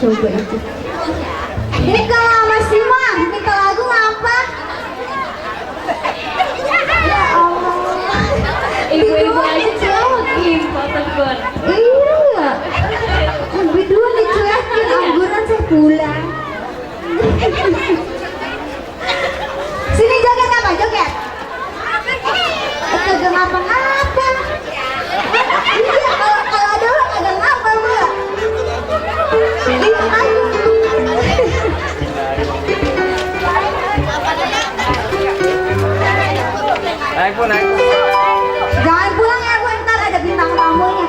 coba itu. Ini kalau sama Sima, minta lagu apa? Ya Allah. Ibu-ibu aja celokin foto gue. Iya. Lebih dulu dicuekin, angguran saya pulang. Sini joget apa? Joget. Kagak ngapa-ngapa. Iya, kalau ada orang kagak ngapa mbak. Iya ayo. Naik pun naik. Jangan pulang ya bu, ntar ada bintang tamunya.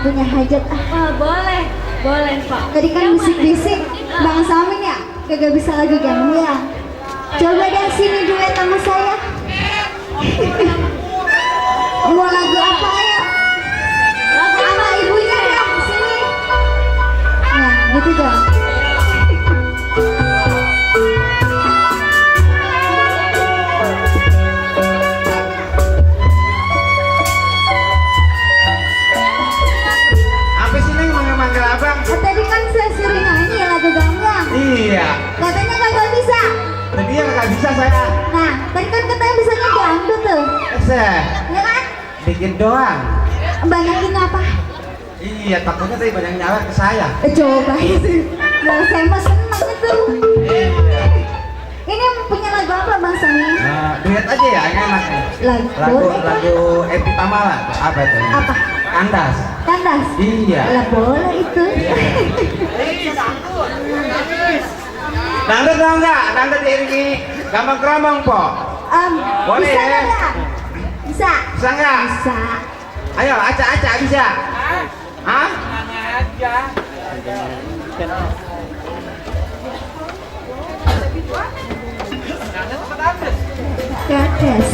lagunya hajat. Wah, boleh. Boleh, Pak. Tadi kan bisik-bisik Bang Samin ya, gak bisa lagu gamblang. Coba deh sini duet sama saya. Mau lagu apa ya? Sama ibunya ya, sini. Nah, gitu dong. Apa sih Neng manggil abang? Tadi kan saya suruh nyanyi lagu gamblang. Iya. Katanya kagak bisa. Tadi ya nggak bisa saya. Nah, tadi kan katanya bisa ngedangdut tuh. Ya kan? Dikit doang. Banyakin apa? Iya, takutnya tadi banyak nyawa ke saya. Coba itu. Nah, saya mah seneng itu. Iya. Ini punya lagu apa Bang Sami? Duet aja ya, yang enak nih. Boleh. Lagu Epi Tamala. Apa itu? Apa? Kandas. Kandas? Iya. Lah boleh itu. Dangdut dong enggak? Dangdut diiringi gambang-gerambang po. Boleh Bisa ya? nggak? Bisa. Bisa nggak? Bisa. Ayo, acak-acak bisa. Hah? Kandas.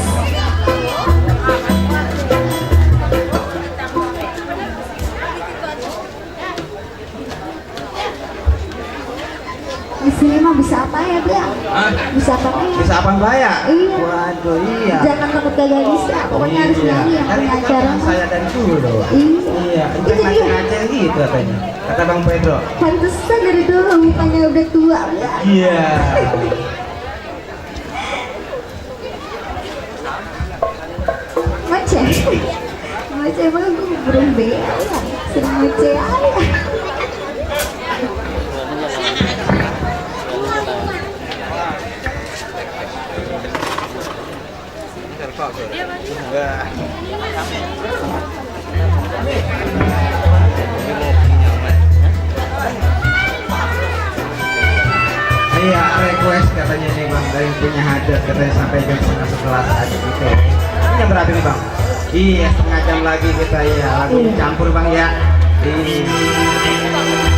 Di sini mah bisa apa ya, Bang? Hah? Bisa apa ya? Bisa apa enggak ya? Iya. Waduh, iya. Jangan takut kagak bisa. Pokoknya harus nyanyi yang Kan punya itu acara. kan saya dari dulu. Iya, itu Itu dia. ngaceng gitu katanya. Kata Bang Pedro. Pantesan dari dulu mukanya udah tua, Bang. Iya. Mace. Mace emang gue burung bea ya. Sering mace aja. Iya, request katanya nih Bang dari punya hajat katanya sampai jam 11 aja gitu. Ini jam berapa nih Bang? Iya, setengah jam lagi kita ya lagu Iya. campur Bang ya. Iya.